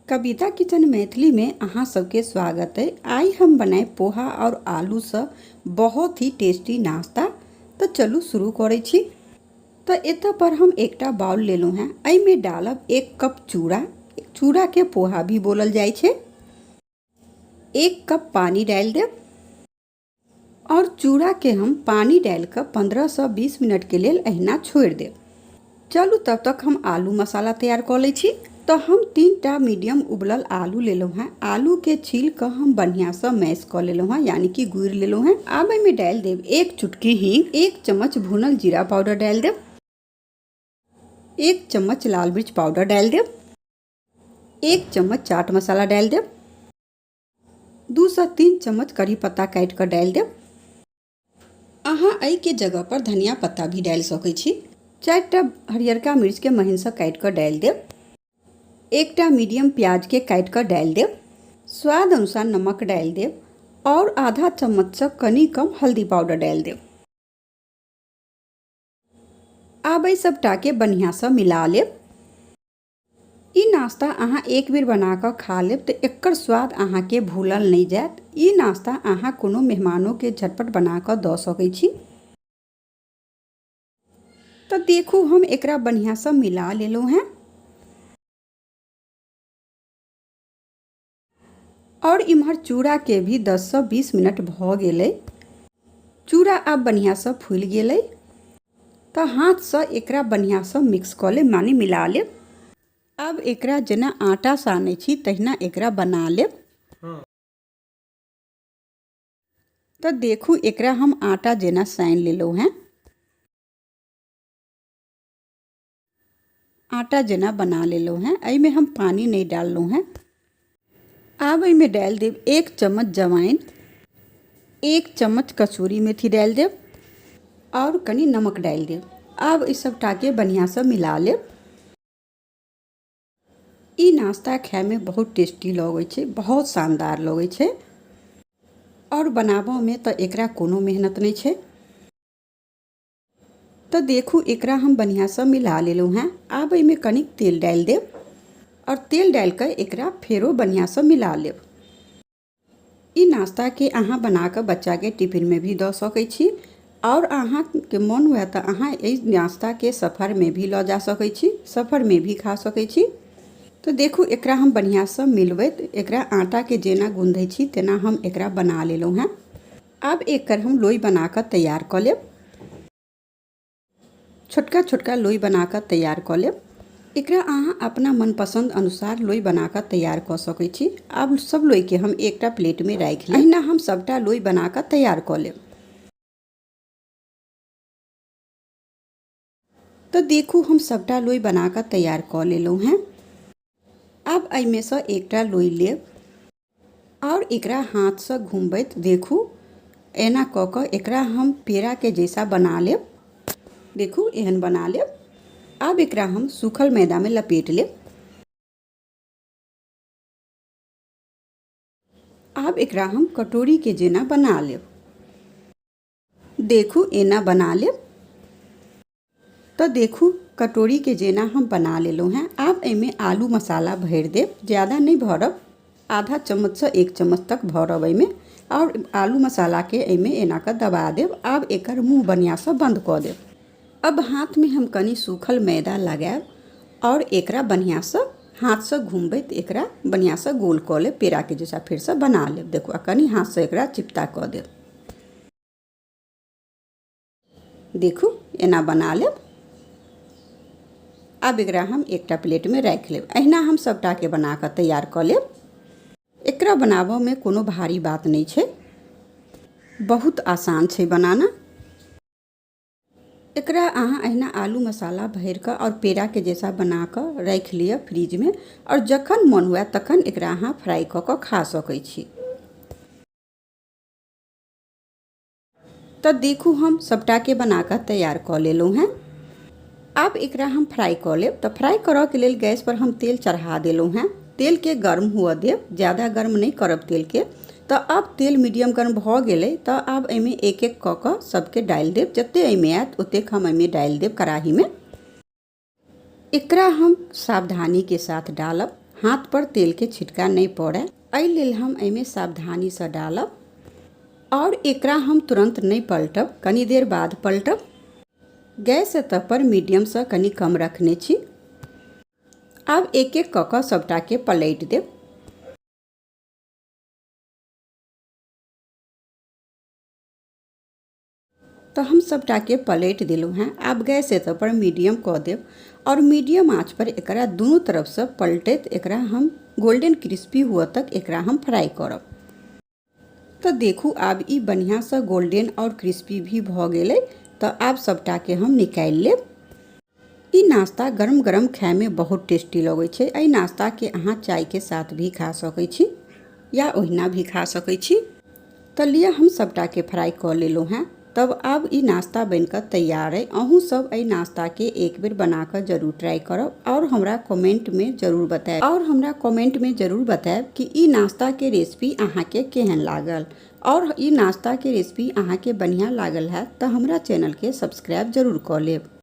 कविता kitchen Maithili में अहाँ सबके स्वागत है। आइ हम बनाए पोहा और आलू से बहुत ही टेस्टी नाश्ता। तो चलू शुरू करै छी। तो एतऽ पर हम एकटा बाउल लेलहुँ हैं, एहिमे डालब 1 कप चूड़ा, चूड़ा के पोहा भी बोलल जाइ छै। 1 कप पानी डालि देब और चूड़ा के हम पानी डालि कऽ 15 से 20 मिनट के लेल अहिना छोड़ि देब। चलू तब तक हम आलू मसाला तैयार कऽ लै छी। तो हम 3टा मीडियम उबलल आलू लेलहुँ हैं। आलू के छील कऽ हम बढ़ियासँ मैश कऽ लेलहुँ हैं, यानी कि गुड़ि लेलहुँ हैं। आब एहिमे डालि देब 1 चुटकी हींग, 1 चम्मच भुनल जीरा पाउडर डालि देब, 1 चम्मच लाल मिर्च पाउडर डालि देब, 1 चम्मच चाट मसाला डालि देब, 2 से 3 चम्मच करी पत्ता काटि कऽ डालि देब। अहाँ एहिके जगह पर धनिया पत्ता भी डालि सकै छी। 4टा हरियरका मिर्चके महीनसँ काटि कऽ डालि देब, 1टा मीडियम प्याजके काटि कऽ डालि देब, स्वाद अनुसार नमक डालि देब और आधा चम्मचसँ कनि कम हल्दी पाउडर डालि देब। आब एहि सबटाके बढ़िआँसँ मिला लेब। ई नाश्ता अहाँ एक बेर बना कऽ खा लेब तऽ एकर स्वाद अहाँके भूलल नहि जायत। ई नाश्ता अहाँ कोनो मेहमानोके झटपट बना कऽ दऽ सकै छी। तऽ देखू हम एकरा बढ़िआँसँ मिला लेलहुँ हेँ और इम्हर चूड़ाके भी 10 से 20 मिनट भऽ गेलै। चूड़ा आब बढ़िआँसँ फूलि गेलै। तऽ हाथसँ एकरा बढ़िआँसँ मिक्स कऽ लेब, माने मिला लेब। आब एकरा जेना आटा सानै छी तहिना एकरा बना लेब। तऽ देखू एकरा हम आटा जेना सानि लेलहुँ हेँ, आटा जेना बना लेलहुँ हेँ। एहिमे हम पानी नहि डाललहुँ हेँ। आब एहिमे डालि देब 1 चम्मच जवाइन, 1 चम्मच कसूरी मेथी डालि देब और कनि नमक डालि देब। आब एहि सबटाके बढ़िआँसँ मिला लेब। ई नाश्ता खायमे बहुत टेस्टी लगै छै, बहुत शानदार लगै छै और बनाबऽमे तऽ एकरा कोनो मेहनत नहि छै। तऽ देखू एकरा हम बढ़िआँसँ मिला लेलहुँ हेँ। आब एहिमे कनिक तेल डालि देब और तेल डालि कऽ एकरा फेरो बढ़िआँसँ मिला लेब। ई नाश्ताके अहाँ बना कऽ बच्चाके टिफिनमे भी दऽ सकै छी और अहाँके मन हुए तऽ अहाँ एहि नाश्ताके सफरमे भी लऽ जा सकै छी, सफरमे भी खा सकै छी। तऽ देखू एकरा हम बढ़िआँसँ मिलबैत एकरा आटाके जेना गुँधै छी तेना हम एकरा बना लेलहुँ हेँ। आब एकर हम लोइ बना कऽ तैयार कऽ लेब। छोटका छोटका लोइ बना कऽ तैयार कऽ लेब। एकरा अहाँ अपना मनपसन्द अनुसार लोइ बना कऽ तैयार कऽ सकै छी। आब सब लोइके हम एकटा प्लेटमे राखि लेब। अहिना हम सबटा लोइ बना कऽ तैयार कऽ लेब। तऽ देखू हम सबटा लोइ बना कऽ तैयार कऽ लेलहुँ हेँ। आब एहिमेसँ एकटा लोइ लेब और एकरा हाथसँ घुमबैत देखू एना कऽ कऽ एकरा हम पेड़ाके जैसा बना लेब। देखू एहन बना लेब। आब एकरा हम सूखल मैदामे लपेट लेब। आब एकरा हम कटोरीके जेना बना लेब। देखू एना बना लेब। तऽ देखू कटोरीके जेना हम बना लेलहुँ हेँ। आब एहिमे आलू मसाला भरि देब, ज़्यादा नहि भरब, आधा चम्मचसँ 1 चम्मच तक भरब एहिमे और आलू मसालाके एहिमे एना कऽ दबा देब। आब एकर मुँह बढ़िआँसँ बन्द कऽ देब। अब हाथमे हम कनि सूखल मैदा लगायब और एकरा बढ़िआँसँ हाथसँ घुमबैत एकरा बढ़िआँसँ गोल कऽ लेब, पेड़ाके जैसा फेरसँ बना लेब। देखू आ कनि हाथसँ एकरा चिपता कऽ देब। देखू एना बना लेब। आब एकरा हम एकटा प्लेटमे राखि लेब। अहिना हम सबटाके बना कऽ तैयार कऽ लेब। एकरा बनाबऽमे कोनो भारी बात नहि छै, बहुत आसान छै बनाना। एकरा अहाँ अहिना आलू मसाला भरि कऽ और पेड़ाके जैसा बना कऽ राखि लिअ फ्रिजमे और जखन मन हुए तखन एकरा अहाँ फ्राई कऽ कऽ खा सकै छी। तऽ देखू हम सबटाके बना कऽ तैयार कऽ लेलहुँ हेँ। आब एकरा हम फ्राई कऽ लेब। तऽ फ्राई करऽके लेल गैस पर हम तेल चढ़ा देलहुँ हेँ। तेलके गर्म हुअ देब, ज़्यादा गर्म नहि करब तेलके। तऽ आब तेल मीडियम गर्म भऽ गेलै तऽ आब एहिमे एक एक कऽ कऽ सबके डालि देब। जते एहिमे आयत ओतेक हम एहिमे डालि देब कड़ाहीमे। एकरा हम सावधानीके साथ डालब, हाथ पर तेलके छिटका नहि पड़ै। एहि लेल हम एहिमे सावधानीसँ डालब आओर एकरा हम तुरन्त नहि पलटब, कनी देर बाद पलटब। गैस एतऽ पर मीडियमसँ कनी कम रखने छी। आब एक एक कऽ कऽ सभटाके पलटि देब। तऽ हम सभटाके पलटि देलहुँ हेँ। आब गैस एतऽ पर मीडियम कऽ देब आओर मीडियम आँच पर एकरा दुनू तरफसँ पलटैत एकरा हम गोल्डन क्रिस्पी हुअ तक एकरा हम फ्राई करब। तऽ देखू आब ई बढ़िआँसँ गोल्डन आओर क्रिस्पी भी भऽ गेलै। तऽ आब सभटाके हम निकालि लेब। ई नाश्ता गरम गरम खायमे बहुत टेस्टी लगै छै। एहि नाश्ताके अहाँ चायके साथ भी खा सकै छी या ओहिना भी खा सकै छी। तऽ लिअ हम सभटाके फ्राइ कऽ लेलहुँ हेँ। तब आब ई नाश्ता बनिकऽ तैयार अइ। अहूँ सब एहि नाश्ताके एक बेर बनाकऽ जरूर ट्राइ करब आओर हमरा कमेंटमे जरूर बतायब आओर हमरा कमेंटमे जरूर बतायब कि ई नाश्ताके रेसिपी अहाँके केहन लागल। आओर ई नाश्ताके रेसिपी अहाँके बढ़िआँ लागल हैत तऽ हमरा चैनलके सब्सक्राइब जरूर कऽ लेब।